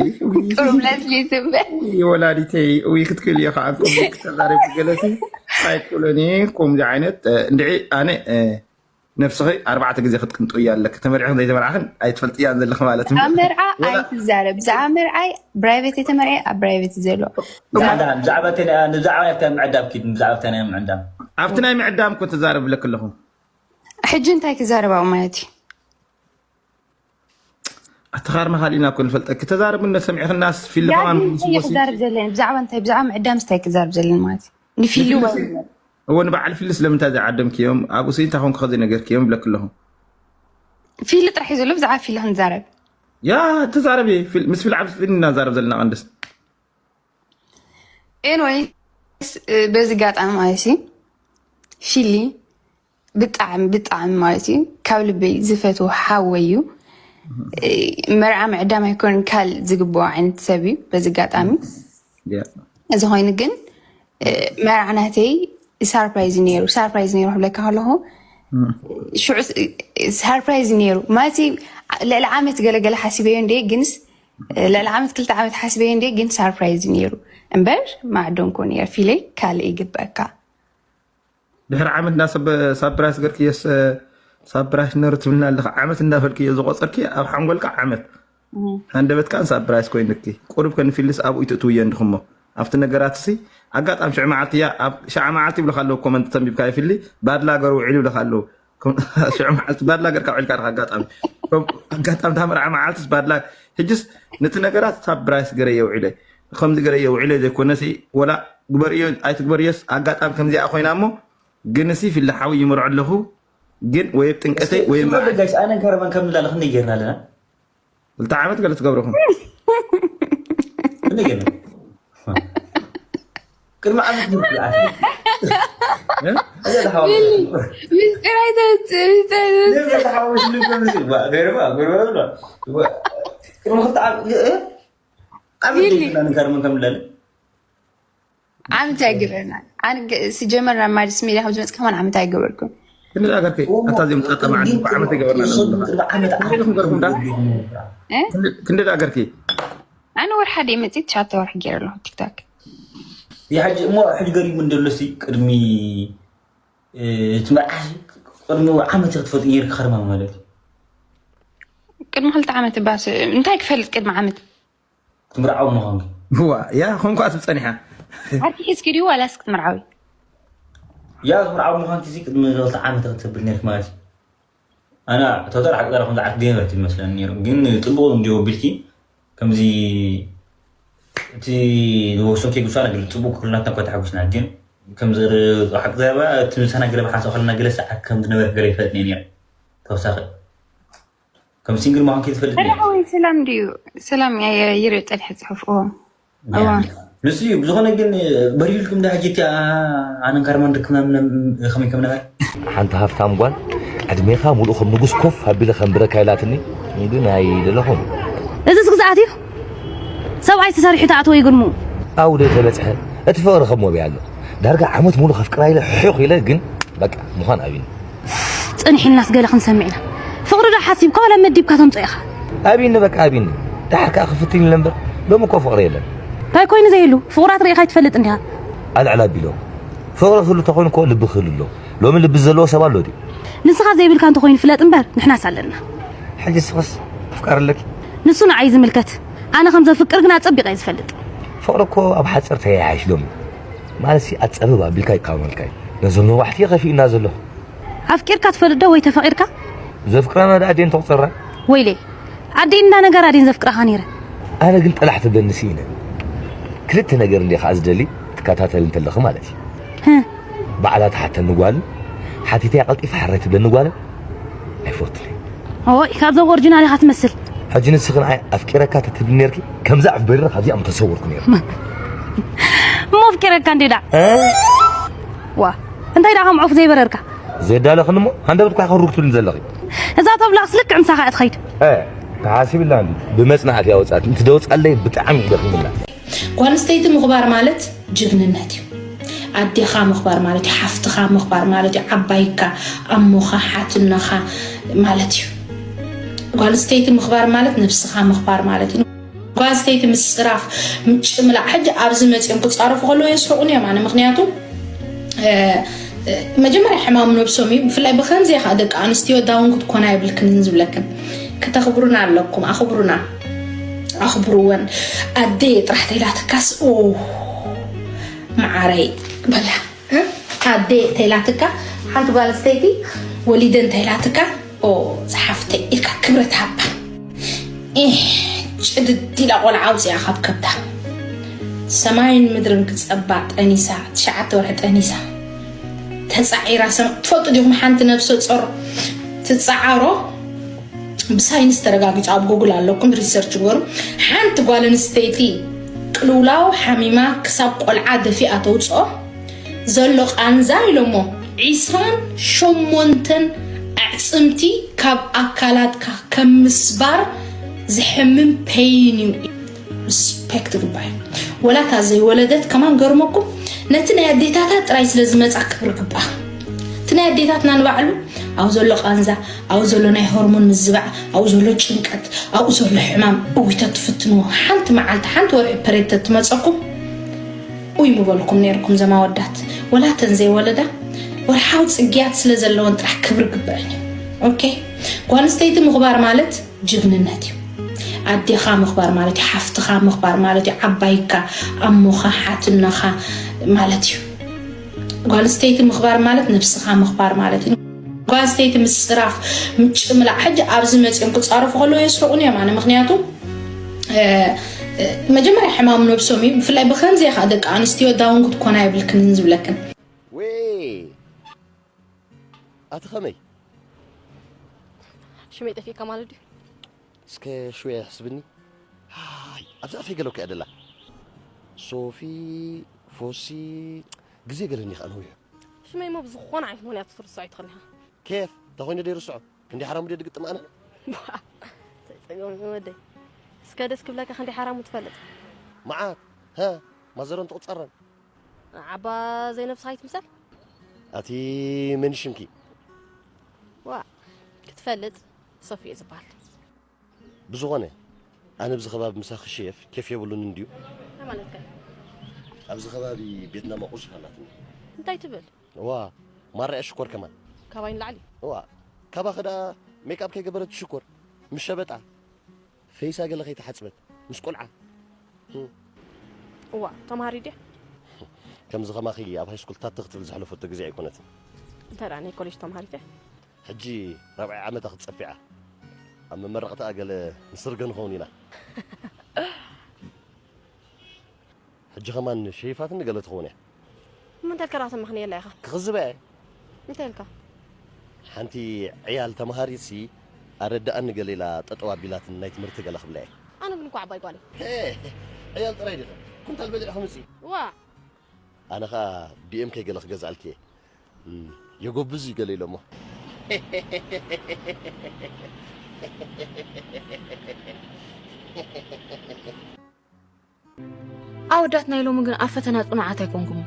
ጥዑም ለስሊስ እምበር ውይ ወላዲተይ ውይ ክትክእል እዮ ከዓ ከምዚ ክተዛረብ ገለሲ ኣይክእሎን እየ ከምዚ ዓይነት እንድዒ ኣነ ነብስኺ ኣርባዕተ ግዜ ክትቅንጡ እያ ኣለክ ተመርዕኽን ዘይተመርዓኽን ኣይትፈልጥያን ዘለኽ ማለት እዩ ኣብ መርዓ ኣይትዛረብ ብዛዕባ መርዓይ ብራይቨት የተመርዐ ኣብ ብራይቨት ዘሎ ብዛዕባ ብዛዕባ ናይ ምዕዳም ኪድ ብዛዕባ ናይ ምዕዳም ኣብቲ ናይ ምዕዳም እኮ ትዛረብ ብለክ ኣለኹ ሕጂ እንታይ ክዛረብ ኣብኡ ማለት እዩ ኣተኻርማ ካሊእና እኮ ንፈልጠኪ ተዛረብ እንደ ሰሚዕኽናስ ፊሊ ያ ከማን ግን ምስ እንታይ ወሲ ክዛረብ ዘለኒ ብዛዕባ እንታይ ብዛዕባ ምዕዳም እንታይ ክዛረብ ዘለኒ ማለት እዩ ንፊሉ ንፊልምሲ እዎ ንበዓል ፊልስ ለምንታይ ዘይዓደምክዮም ኣብኡሲ እንታይ ኮንኩ ከዘይ ነገርክዮም ይብለክ ኣለኹ ፊሉ ጥራሕ እዩ ዘሎ ብዛዕባ ፊሉ ክንዛረብ ያ ተዛረብ ምስ ፊል ዓብስ ፊል እናዛረብ ዘለና ቀንድስ ኤንወይስ በዚ ጋጣሚ ማለት እዩ ፊሊ ብጣዕሚ ብጣዕሚ ማለት እዩ ካብ ልበይ ዝፈትዎ ሓወይ እዩ መርዓ ምዕዳም ኣይኮን ካል ዝግብኦ ዓይነት ሰብ እዩ በዚ ጋጣሚ እዚ ኮይኑ ግን መርዓ ናተይ ሳርፕራይዝ ነይሩ ሳርፕራይዝ ነይሩ ክብለካ ከለኹ ሽዑ ሳርፕራይዝ ነይሩ ማለት ልዕሊ ዓመት ገለገለ ሓሲበዮ እንደ ግንስ ልዕሊ ዓመት ክልተ ዓመት ሓሲበዮ እንደ ግን ሳርፕራይዝ ነይሩ እምበር ማዕዶንኮ ነይረ ፊለይ ካልእ ይግበእካ ድሕሪ ዓመት እንዳ ሳፕራይስ ገርክየስ ሳፕራይስ ነሩ ትብልና ኣለካ ዓመት እንዳበልክዮ ዝቆፀርኪ ኣብ ሓንጎልካ ዓመት ሃንደበትካ ሳፕራይስ ኮይንኪ ቁሩብ ከንፊልስ ኣብኡ ይትእትውዮ እንድኹሞ ኣብቲ ነገራት ሲ ኣጋጣሚ ሽዑ መዓልቲ እያ ኣብ ሸዓ መዓልቲ ይብልካ ኣለዉ ኮመንት ተንቢብካ ይፍሊ ባድላ ገር ውዒሉ ይብልካ ኣለዉ ሽዑ መዓልቲ ባድላ ገርካ ውዒልካ ዲኻ ኣጋጣሚ ኣጋጣሚ እታ መርዓ መዓልትስ ባድላ ሕጅስ ነቲ ነገራት ሳፕራይስ ገረ የውዒለ ከምዚ ገረ የውዒለ ዘይኮነሲ ወላ ግበርእዮ ኣይትግበርእዮስ ኣጋጣሚ ከምዚኣ ኮይና እሞ ግንሲ ፊልሓዊ ይምርዖ ኣለኹ ግን ወይ ኣብ ጥንቀተይ ወይ ጋሽ ኣነን ከረመን ከም ንላለ ክንደይ ጌርና ኣለና ክልተ ዓመት ገለ ትገብርኹም ክንደይ ጌርና ቅድሚ ዓመት ግን ምስጢር ኣይተውፅእ ምስጢር ኣይተውፅእ ቅድሚ ክልተ ዓመት ዓመት ጌርና ከረመን ከም ንላለ ዓመት ኣይገበርና ኣነ ገ- ሲጀመር ናብ ማዲስ ሚድያ ካብ ዝመፅ ከማን ዓመት ኣይገበርኩም ክንደይ ኣገርኪ ኣታ እዚኦም ጠጠማ ዓዲ ዓመት ይገበርና ኣለና። ክንደይ ኢኹም ገርኩም ዳ እ? ክንደይ ዳ ኣገርኪ ኣነ ወር ሓደ መፅእ ትሻተ ወርሒ ገይረ ኣለኹ ቲክቶክ ይሓጂ እሞ ሕጂ ገሪሙ እንደሎሲ ቅድሚ እቲ መርዓሲ ቅድሚ ዓመት ክትፈልጥ ነይርካ ከርማ ማለት እዩ ቅድሚ ክልተ ዓመት ባስ እንታይ ክፈልጥ ቅድሚ ዓመት ትምርዓው ምዃንኪ ዋ ያ ኾንኳ ትብ ፀኒሓ ዓርኪ ሒዝኪ ድዩ ዋላስ ክትምርዓዊ ያ ትምርዓው ምዃንኪ እዚ ቅድሚ ክልተ ዓመት ክትብል ነርክ ማለት እዩ ኣነ ተወሰነ ሓቂ ዘረባ ከምዚ ዓርኪ ዘይነበረት እዩ ዝመስለኒ ነይሩ። ግን ጽቡቕ እንድዩ ኣቢልኪ ከምዚ እቲ ዝወሰንኪ ውሳነ ግን ጽቡቕ፣ ኩላትና እኳ ተሓጒስና። ግን ከምዚ ሓቂ ዘረባ እቲ ምሳና ገለ ብሓንሳእ ከለና ገለ ሰዓት ከም ዝነበርክ ገለ ይፈልጥ እየ ነይረ። ተወሳኺ ከም ሲንግል ምዃንኪ ትፈልጥ ነይረ። ሓወይ ሰላም ድዩ? ሰላም ይርዮ ጸድሐ ጽሑፍ። ኦ፣ እዋ። ንሱ እዩ። ብዝኾነ ግን በሪሁልኩም ዳ ሕጂ እቲ ኣነን ካርማን ርክብና ምነ-፣ ከመይ ከም ነበረ? ሓንቲ ሃፍታም ጓል ዕድሜኻ ሙሉእ ከም ንጉስ ኮፍ ኣቢለ ከንብረካ ኢላትኒ፣ ግን ኣይደለኹን። እዚስ ግዝኣት እዩ? ሰብኣይ ተሰሪሑ ተኣትዎ ይግርሙ። ኣውደ ተበጽሐ፣ እቲ ፍቕሪ ከም ወብያ ኣሎ። ዳርጋ ዓመት ሙሉ ከፍቅራ ኢለ ሕቕ ኢለ፣ ግን በቃ ምዃን ኣብዩኒ። ጽንሕ ኢልናስ ገለ ክንሰምዕ ኢና። ፍቕሪ ዶ ሓሲብካ ዋላ መዲብካ ተምጾ ኢኻ? ኣብዩኒ በቃ ኣብዩኒ። ደሓር ከኣ ክፍትን ኢለ እምበር፣ ሎሚ እኮ ፍቕሪ የለን። እንታይ ኮይኑ ዘይህሉ? ፍቑራት ርኢኻ ኣይትፈልጥን ዲኻ? ኣልዕል ኣቢሎ። ፍቕሪ ክህሉ ተኾይኑ እኮ ልቢ ክህሉ ኣሎ። ሎሚ ልቢ ዘለዎ ሰብ ኣሎ ድዩ? ንስኻ ዘይብልካ እንተኾይኑ ፍለጥ እምበር፣ ንሕናስ ኣለና። ሕጂ ንስኽስ ኣፍቃሪ ኣለኪ? ንሱ ንዓይ ዝምልከት። ኣነ ከም ዘፍቅር ግን ኣጸቢቐ እየ ዝፈልጥ። ፍቕሪ እኮ ኣብ ሓጺር ተያያይሽ ሎሚ። ማለትሲ ኣጸብብ ኣቢልካ ይቃወመልካ እዩ። ነዞም ነዋሕቲ ከፊእና ዘሎ። ኣፍቂርካ ትፈልጥ ዶ ወይ ተፈቒርካ? ዘፍቅራና ደኣ ኣዴን ተቑጽራ። ወይለይ፣ ኣዴን እንዳ ነገራ ድየን ዘፍቅራኻ ነይረ? ኣነ ግን ጠላሕ ትብለኒ ስኢነ። ክልተ ነገር እንደ ከኣ ዝደሊ ትከታተል እንተለኺ ማለት እዩ። ህህ። ባዕላ ትሓተኒ ጓል፣ ሓቲተያ ቀልጢፋ ሕራይ ትብለኒ ጓል ኣይፈቱን እየ። ኦይ፣ ካብዞም ኦሪጂናል ኢኻ ትመስል። ሕጂ ንስኺ ንዓይ ኣፍቂረካ ተትብሊ ነርኪ፣ ከምዛ ዑፍ በሪረ ካብዚኣ ምተሰወርኩ ነይረ። እሞ ኣፍቂረካ እንዴ ዳ? እ? ዋ፣ እንታይ ደኣ ከም ዑፍ ዘይበረርካ? ዘየዳለኽኒ እሞ ሃንደበት እኳ ከሩግ ትብልኒ ዘለኺ። እዛ ተብላኽስ ልክዕ ምሳኻ እያ ትኸይድ። እ፣ ተሓሲብላ እንዲ ብመጽናዕቲ ኣውጻት። እንትደውጻለይ ብጣዕሚ እዩ ደኺምላ። ጓል ኣንስተይቲ ምኽባር ማለት ጅግንነት እዩ። ኣዴኻ ምኽባር ማለት እዩ፣ ሓፍትኻ ምኽባር ማለት እዩ፣ ዓባይካ፣ ኣሞኻ፣ ሓትነኻ ማለት እዩ። ጓል ኣንስተይቲ ምኽባር ማለት ነብስኻ ምኽባር ማለት እዩ። ጓል ኣንስተይቲ ምጽራፍ፣ ምጭምላቕ፣ ሕጂ ኣብዚ መጺኦም ክጻረፉ ከለዉ የስሕቑኒ እዮም ኣነ። ምኽንያቱ፣ እ፣ እ፣ መጀመርያ ሕማም ነብሶም እዩ። ብፍላይ ብኸምዚ ኢኻ ደቂ ኣንስትዮ ዳውን ክትኮና የብልክንን ዝብለክን። ክተኽብሩና ኣለኩም፣ ኣኽብሩና፣ ኣኽብርወን። ኣደየ ጥራሕ ተይላትካስ፣ ኦ፣ መዓረይ በላ። እ? ኣደ እንተኢላትካ፣ ሓንቲ ጓል ኣንስተይቲ ወሊደ እንተኢላትካ፣ ኦ፣ ዝሓፍተይ ኢልካ ክብረት ሃባ። ኤህ፣ ጭድድ ኢላ ቆልዓ ኣውፂኣ ካብ ከብዳ። ሰማይን ምድርን ክፀባ ጠኒሳ፣ ትሽዓተ ወርሒ ጠኒሳ። ተፃዒራ ሰም-፣ ትፈልጡ ዲኹም ሓንቲ ነብሰ ጾር ትፀዓሮ? ብሳይንስ ተረጋጊፁ፣ ኣብ ጉግል ኣለኩም፣ ሪሰርች ግበሩ። ሓንቲ ጓል ኣንስተይቲ ቅልውላው ሓሚማ ክሳብ ቆልዓ ደፊኣ ተውፅኦ ዘሎ ቃንዛ ኢሎሞ ዒስራን ሸሞንተን ኣዕፅምቲ ካብ ኣካላትካ ከም ምስባር ዝሕምም ፔይን እዩ። ሪስፔክት ግባይ። ወላ እታ ዘይወለደት ከማን ገርመኩም፣ ነቲ ናይ ኣዴታታ ጥራይ ስለ ዝመጻ ክብሪ ግባ። እቲ ናይ ኣዴታትና ንባዕሉ ኣብኡ ዘሎ ቃንዛ፣ ኣብኡ ዘሎ ናይ ሆርሞን ምዝባዕ፣ ኣብኡ ዘሎ ጭንቀት፣ ኣብኡ ዘሎ ሕማም፣ እውይ ተትፍትንዎ፣ ሓንቲ መዓልቲ፣ ሓንቲ ወርሒ ፐሬድ ተትመጸኩም፣ ኡይ ምበልኩም ነይርኩም ዘም ኣወዳት። ወላ እተን ዘይወለዳ ወርሓዊ ጽግያት ስለ ዘለወን ጥራሕ ክብሪ ግበአን እዩ። ኦኬ? ጓል ኣንስተይቲ ምኽባር ማለት ጅግንነት እዩ። ኣዴኻ ምኽባር ማለት እዩ፣ ሓፍትኻ ምኽባር ማለት እዩ፣ ዓባይካ፣ ኣሞኻ፣ ሓትነኻ ማለት እዩ። ጓል ኣንስተይቲ ምኽባር ማለት ነብስኻ ምኽባር ማለት እዩ። ጓል ኣንስተይቲ ምጽራፍ፣ ምጭምላቕ፣ ሕጂ ኣብዚ መጺኦም ክጻረፉ ከለዉ የስሕቑኒ እዮም ኣነ። ምኽንያቱ፣ እ፣ እ፣ መጀመርያ ሕማም ነብሶም እዩ። ብፍላይ ብኸምዚ ኢኻ ደቂ ኣንስትዮ ዳውን ክትኮና የብልክንን ዝብለክን። ወይ፣ ኣቲ ኸመይ? ሽመይ ጠፊእካ ማለት ድዩ? እስከ ሽወያ የሕስብኒ። ሃይ፣ ኣብዚ ኣፈይ ገለ እኮ እያ ደላ። ሶፊ፣ ፎሲ፣ ግዜ ገለኒ ኸኣ ነዊሑ። ሽመይ እሞ ብዝኾነ ዓይነት ምኽንያት ክትርስዖ ኣይትኽእልን ኢኻ። ኬፍ፣ እንተ ኾይነ ደይርስዖ። ክንደይ ሓራሙ ደይ ድግጥም ኣነ? ባ፣ ዘይጸገም ወደይ። እስከ ደስ ክብለካ ክንደይ ሓራሙ ትፈልጥ? መዓት፣ ሃ፣ ማዘረን ትቕጸረን። ዓባ ዘይነብስኻ ኣይትምሰል። ኣቲ መን ሽምኪ? ዋ፣ ክትፈልጥ ሶፊ እየ ዝበሃል። ብዝኾነ፣ ኣነ ኣብዚ ከባቢ ምሳኺ ሽየፍ ኬፍ የብሉን እንድዩ። እንታይ ማለትካ? ኣብዚ ከባቢ ቤትና መቑዝፍ ኣላትኒ። እንታይ ትብል? ዋ፣ ማራ እያ ሽኮር ከማን። ካባይ ንላዕሊ? ዋ፣ ካባኺ ደኣ ሜክኣፕ ከይገበረት ሽኮር። ምስ ሸበጣ፣ ፈይሳ ገለ ከይተሓጽበት፣ ምስ ቆልዓ። እዋ፣ ተምሃሪት ድያ? ከምዚ ከማኺ ኣብ ሃይስኩል ታተ ክትብል ዝሕለፈቶ ግዜ ኣይኮነትን። እንታይ ደኣ ናይ ኮሌጅ ተምሃሪት እያ? ሕጂ ራብዓይ ዓመታ ክትጸፊዓ። ኣብ መመረቕታኣ ገለ ንስርገ ንኸውን ኢና። ሕጂ ከማን ሸይፋትኒ ገለ ትኸውን እያ። እሞ እንታይ ኢልካ ደኣ ከተመኽንየላ ኢኻ? ክኽዝባ እየ። እንታይ ኢልካ? ሓንቲ ዕያል ተምሃሪትሲ ኣረድኣኒ ገለ ኢላ ጠጠው ኣቢላትኒ ናይ ትምህርቲ ገለ ክብላ እየ። ኣነ ግን እኮ ዓባይ ጓል እየ። ሄ፣ ዕያል ጥራይ ዲኻ? ኩንታል በሊዕኺ ምጺ። ዋእ! ኣነ ኸኣ ቢ ኤም ከይ ገለ ክገዝኣልኪ እየ። እም፣ የጎብዝ እዩ ገለ ኢሎሞ። ኣወዳት ናይ ሎሚ ግን ኣብ ፈተና ጽኑዓት ኣይኮንኩምን።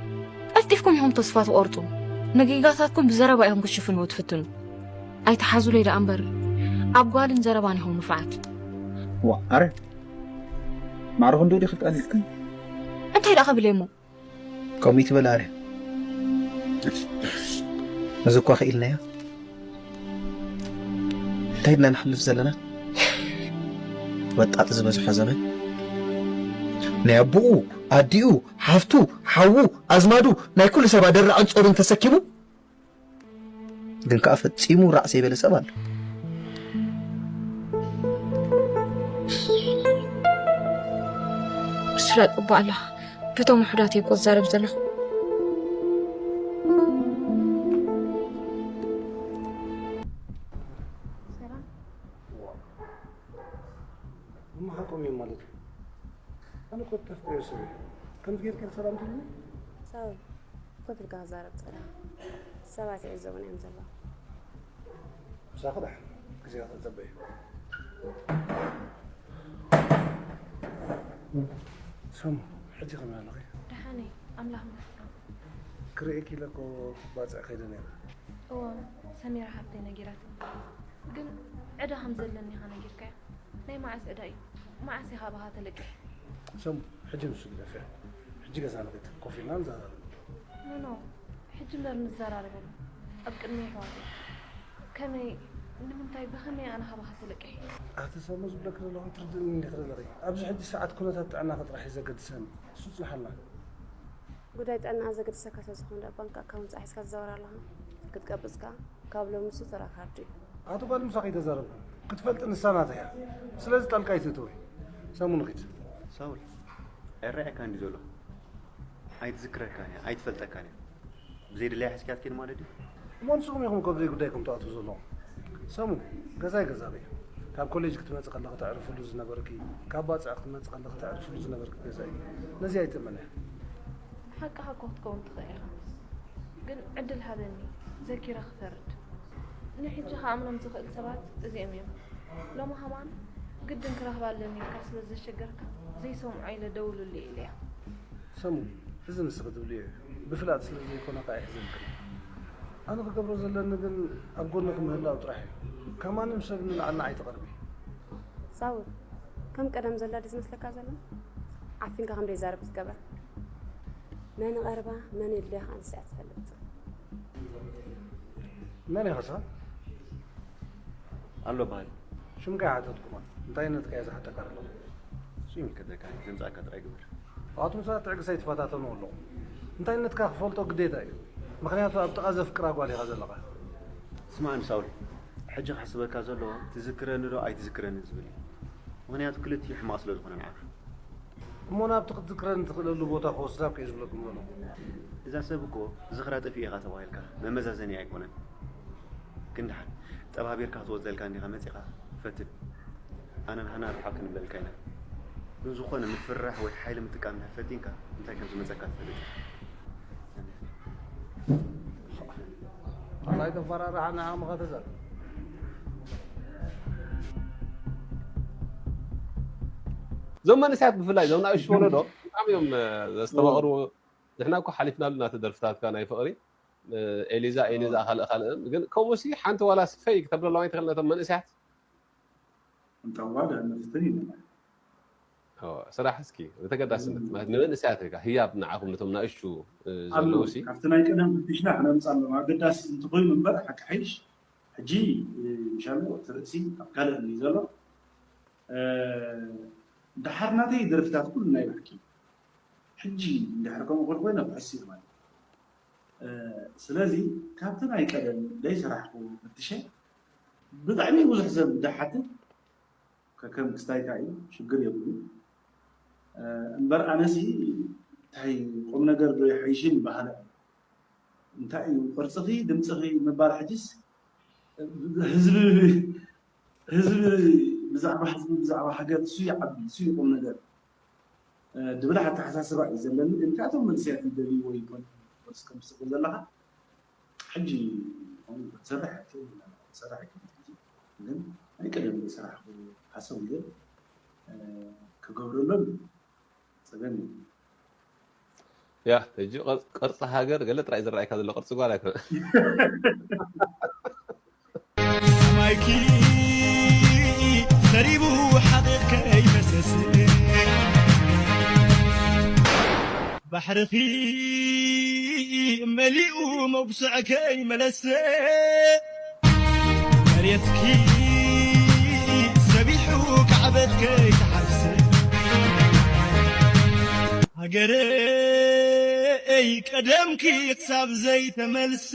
ቀልጢፍኩም ኢኹም ተስፋ ትቖርጹ። ንጌጋታትኩም ብዘረባ ኢኹም ክትሽፍንዎ ትፍትኑ። ኣይትሓዙለይ ደኣ እምበር፣ ኣብ ጓልን ዘረባን ኢኹም ንፉዓት። ዋ፣ ኣረ፣ ማዕረ ክንድኡ ዲኺ ቀሊልክን? እንታይ ደኣ ክብል እየ እሞ? ከምኡ ይትበል ኣረ። እዚ እኳ ክኢልናዮ። እንታይ ኢልና ንሓልፍ ዘለና? ወጣጥ ዝበዝሖ ዘመን ናይ ኣቦኡ፣ ኣዲኡ፣ ሓፍቱ፣ ሓዉ፣ ኣዝማዱ፣ ናይ ኩሉ ሰብ ኣደራዕን ጾርን ተሰኪሙ፣ ግን ከኣ ፈጺሙ ራዕ ዘይበለ ሰብ ኣሎ። ብስራት እባ ኣለኻ። በቶም ውሑዳት እየ እኮ ዝዛረብ ዘለኹ። ሰላም። እሞ ሓቆም እዮም ማለት እዩ። ኣነ እኮ ተፍቅርዮ ሰብ እየ። ከምዚ ጌርካ ሰላም ትብልኒ? ሳውል፣ ኮፍ ኢልካ ክዛረብ ጸኒሐ። ሰባት ይዕዘቡና እዮም ዘለዉ። ምሳኺ ደሓን ግዜኻ ተጸበዩ። ሰሙ፣ ሕጂ ከመይ ኣለኺ? ደሓን እየ፣ ኣምላኽ ይመስገን። ክርእየኪ ኢለ እኮ ባጽዕ ከይደ ነይረ። እወ፣ ሰሚራ ሓብተይ ነጊራትኒ። ግን ዕዳ ከም ዘለኒ ኢኻ ነጊርካያ። ናይ መዓስ ዕዳ እዩ? መዓስ ኢኻ ብኻ ተለቂሕ? ሰሙ፣ ሕጂ ንሱ ግደፍያ። ሕጂ ገዛ ንኺድ፣ ኮፍ ኢልና ንዘራረበሉ። ኖ፣ ኖ፣ ሕጂ እምበር ንዘራረበሉ። ኣብ ቅድሚ ኣሕዋተይ። ከመይ፣ ንምንታይ፣ ብኸመይ ኣነ ካባኻ ተለቂሐ? ኣቲ ሰሙ፣ ዝብለኪ ዘለኹ ትርድእኒ እንዲኺ ዘለኺ። ኣብዚ ሕጂ ሰዓት ኩነታት ጥዕናኺ ጥራሕ እዩ ዘገድሰኒ። እሱ ጽንሓልና። ጉዳይ ጥዕናኣ ዘገድሰካ ስለ ዝኾነ፣ ደኣ ባንክ ኣካውንት ሒዝካ ትዛወር ኣለኻ። ክትቀብጽ ከኣ ካብ ሎሚ ንሱ ተራ ካርድ እዩ። ኣቲ ጓል ምሳኺ ኣይተዛረብኩን። ክትፈልጢ ንሳ ናተይ እያ። ስለዚ ጣልቃ ኣይትእትዊ። ሰሙ፣ ንኺድ። ሳውል፣ ኣይረኣየካን ድዩ ዘሎ? ኣይትዝክረካን እያ፣ ኣይትፈልጠካን እያ። ብዘይ ድላያ ሒዝካያ ትከይድ ማለት ድዩ? እሞ ንስኹም ኢኹም እኮ ብዘይ ጉዳይኩም ትኣትዉ ዘለኹም። ሰሙ፣ ገዛይ ገዛ በይ። ካብ ኮሌጅ ክትመጺ ከለኺ ተዕርፍሉ ዝነበርኪ፣ ካብ ባጽዕ ክትመጺ ከለኺ ተዕርፍሉ ዝነበርኪ ገዛ እዩ። ነዚ ኣይትእመንያ። ሓቅኻ እኮ ክትከውን ትኽእል ኢኻ። ግን ዕድል ሃበኒ፣ ዘኪረ ክፈርድ። ንሕጂ ክኣምኖም ዝኽእል ሰባት እዚኦም እዮም። ሎሚ ከማን ግድን ክረኽባ ኣለኒ ኢልካ ስለ ዘሸገርካ፣ ዘይሰምዖ ኢለ ደውሉለይ ኢለያ። ሰሙ፣ እዚ ንስኺ ትብልዮ እዩ። ብፍላጥ ስለ ዘይኮነ ከኣ የሕዝንክን። ኣነ ክገብሮ ዘለኒ ግን ኣብ ጎንኺ ምህላው ጥራሕ እዩ። ካብ ማንም ሰብ ንላዕሊ ንዓይ ትቐርቢ። ሳውል፣ ከም ቀደም ዘላ ድዩ ዝመስለካ ዘሎ? ዓፊንካ ከም ዘይዛረብ ትገብራ። መን ይቐርባ፣ መን የድልያ ከኣ ንሳ እያ ትፈልጥ። መን ኢኻ ንስኻ? ኣሎ በሃል። ሽምካ ኣይሓተትኩኻን። እንታይነትካ እየ ዝሓተካ ዘለኹ። እሱ ይምልከተካ፣ ዘምጻእካ ጥራይ ግበር። ኣቱም ሰባት ትዕግስቲ ኣይትፈታተኑ ኣለኹም። እንታይነትካ ክፈልጦ ግዴታ እዩ። ምኽንያቱ ኣብ ጥቓ ዘፍቅራ ጓል ኢኻ ዘለኻ። ስማዕኒ ሳውል፣ ሕጂ ከሕስበካ ዘለዎ ትዝክረኒ ዶ ኣይትዝክረንን ዝብል እዩ። ምኽንያቱ ክልቲኡ ሕማቕ ስለ ዝኾነ ንዓኻ። እሞ ናብቲ ክትዝክረኒ ትኽእለሉ ቦታ ክወስዳ እኮ እየ ዝብለኩም ዘለኹ። እዛ ሰብ እኮ ዝኽራ ጠፊኡ ኢኻ ተባሂልካ መመዛዘኒ ኣይኮነን። ግን ደሓን ጠባቢርካ ክትወጸልካ እንዲኻ መጺኻ ፈትን። ኣነን ሃና ርሓቕ ክንብለልካ ኢና። ግን ዝኾነ ምፍርራሕ ወይ ሓይሊ ምጥቃም እንድሕር ፈቲንካ እንታይ ከም ዝመጸካ ትፈልጥ ኢኻ። ኣላይ ተፈራርሓና ዓቕምኻ ተዛረብ። እዞም መንእሰያት ብፍላይ እዞም ንኣሽቱ ወለዶ ብጣዕሚ እዮም፣ እ፣ ዘስተማቕሩ። ንሕና እኮ ሓሊፍናሉ ናተ ደርፍታትካ ናይ ፍቕሪ፣ እ፣ ኤሊዛ፣ ኤሊዛ፣ ካልእ ካልእ። ግን ከምኡሲ ሓንቲ ዋላ ስፈይ ክተብለሎም ኣይትኽእል ነቶም መንእሰያት? እንተዋ ደኣ ንፍትን ኢና። ኦ፣ ስራሕ እስኪ ብተገዳስነት ማለት ንመንእሰያት ኢልካ ህያብ ንዓኹም ነቶም ንኣሽቱ፣ እ፣ ኣለዉ ዘለዉ ሲ። ካብቲ ናይ ቀደም ፍትሽና ክነምጻሎም ኣገዳሲ እንተኾይኑ እምበር ሓቂ ሓይሽ ሕጂ፣ እ፣ ምሻሎ እቲ ርእሲ ኣብ ካልእ እዩ ዘሎ። እ፣ ደሓር ናተይ ደርፍታት ኩሉ ናይ ብሓቂ ሕጂ እንድሕር ከምኡ ክብል ኮይነ ክሕስ እየ ማለት እዩ። ስለዚ ካብቲ ናይ ቀደም ዘይሰራሕኩ ፈትሸ ብጣዕሚ ብዙሕ ሰብ ዝሓትት ከከም ክስታይካ እዩ፣ ሽግር የብሉ። እምበር ኣነሲ እንታይ ቁም ነገር ዶ ይሓይሽን ይበሃለ። እንታይ እዩ ቅርፅኺ ድምፅኺ ምባል ሕጅስ ህዝቢ ህዝቢ ብዛዕባ ህዝቢ ብዛዕባ ሃገር እሱ ይዓቢ እሱ ይቁም ነገር ድብል ኣተሓሳስባ እዩ ዘለኒ። ግን ካብቶም መንእሰያት ይደልይዎ ይኮን ወይስ ከም ትስቆ ዘለኻ ሕጂ ትሰርሕ ትሰርሕ ግን ናይ ቀደም ዝሰራሕኩ ሓሳብ ግን ክገብረሎም ጸገም እዩ። ያ ሕጂ ቅርፂ ሃገር ገለ ጥራይ ዝረኣይካ ዘሎ ቅርፂ ጓል ኣይኮነ ማይኪ ሰሪቡ ሓቕቕ ከይፈሰስ ባሕርኺ መሊኡ መጉስዕ ከይመለሰ መሬትኪ ሰቢሑ ካዕበት ከይተሓፍሰ ሃገረይ ቀደምኪ ክሳብ ዘይተመልሰ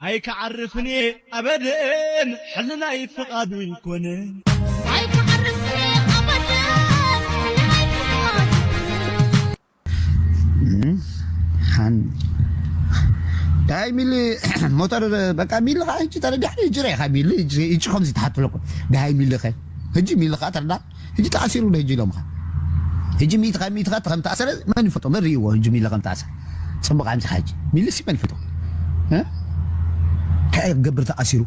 ኣይክዓርፍን እየ ኣበደን ሕልናይ ፍቓዱ ይኮነ ኣይክዓርፍን እየ ኣበደን ሕልናይ ፍቓዱ ሓን ዳይ ሚሊ ሞተር በቃ ሚሊ ኸዓ ሕጂ ተረዲሕኒ ሕጂ ርኢኻ ሚሊ ሕጂ ከምዚ ትሓትለኩ ዳይ ሚሊ ኸ ሕጂ ሚሊ ኸዓ ተረዳ ሕጂ ተኣሲሩ ዶ ሕጂ ኢሎምኻ ሕጂ ሚእቲ ካብ ሚእቲ ኸዓ ከም ተኣሰረ መን ይፈጦ መን ርእይዎ ሕጂ ሚሊ ከም ተኣሰረ ፅቡቕ ኣምፂኻ ሕጂ ሚሊ ሲ መን ይፈጦ እንታይ ክገብር ተኣሲሩ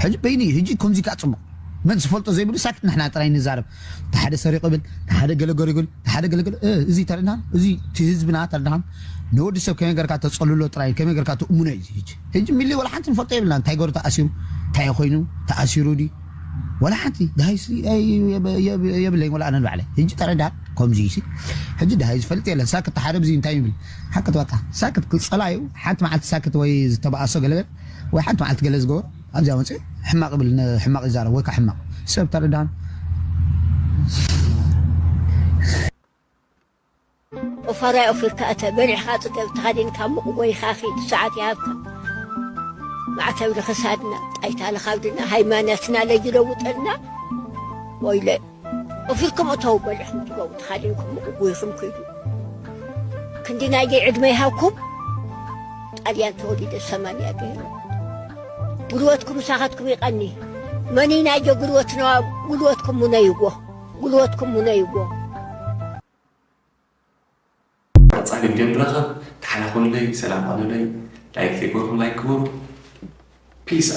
ሕጂ በይኒ ሕጂ ከምዚ ከዓ ፅቡቕ መን ዝፈልጦ ዘይብሉ ሳክት ንሕና ጥራይ ንዛረብ ተሓደ ሰሪቑ ብል ተሓደ ገለገሪጉል ተሓደ ገለገለ እዚ ተረድሃን እዚ ህዝብና ተረድሃን ንወዲ ሰብ ከመይ ገርካ ተፀልሎ ጥራይ ከመይ ገርካ ትእምኖ እዩ ሕጂ ሕጂ ሚሊ ወላ ሓንቲ ንፈልጦ የብልና እንታይ ገሩ ተኣሲሩ እንታይ ኮይኑ ተኣሲሩ ዲ ወላ ሓንቲ ዳሃይስ የብለኝ ወላ ኣነ ንባዕለ ሕጂ ተረድሃን ከምዚ ሲ ሕጂ ዳሃይ ዝፈልጥ የለን ሳክት ተሓደ ብዚ እንታይ ይብል ሓቅት በቃ ሳክት ክፀላዩ ሓንቲ መዓልቲ ሳክት ወይ ዝተባኣሶ ገለገል ወይ ሓንቲ መዓልቲ ገለ ዝገበሩ ኣብዚኣ መፅኡ ሕማቕ ይብል ሕማቕ ይዛረብ ወይ ከዓ ሕማቕ ሰብ ተረዳን ኦፋራይ ኦፊርካ እተ በሊዕኻ ፅገብ ተኻዲንካ ሙቕ ጎይኻ ኺድ ሰዓት ይሃብካ ማዕተብ ንኽሳድና ጣይታ ንኻብድና ሃይማኖትና ለይለውጠልና ወይለ ኦፊርኩም እተው በሊዕኹም ትገቡ ተኻዲንኩም ሙቕ ጎይኹም ኪዱ ክንዲ ናየይ ዕድመ ይሃብኩም ጣልያን ተወሊደ ሰማንያ ገይሩ ጉልበትኩም ምሳኻትኩም ይቐኒ መኒናዮ ጉልበትና ጉልበትኩም ሙነይዎ ጉልበትኩም ሙነይዎ ቀፃሊ ቪድዮ ንራኸብ ተሓላኹልለይ ሰላም ቐኑለይ ላይክ ዘይገበርኩም ላይክ ግበሩ ፒስ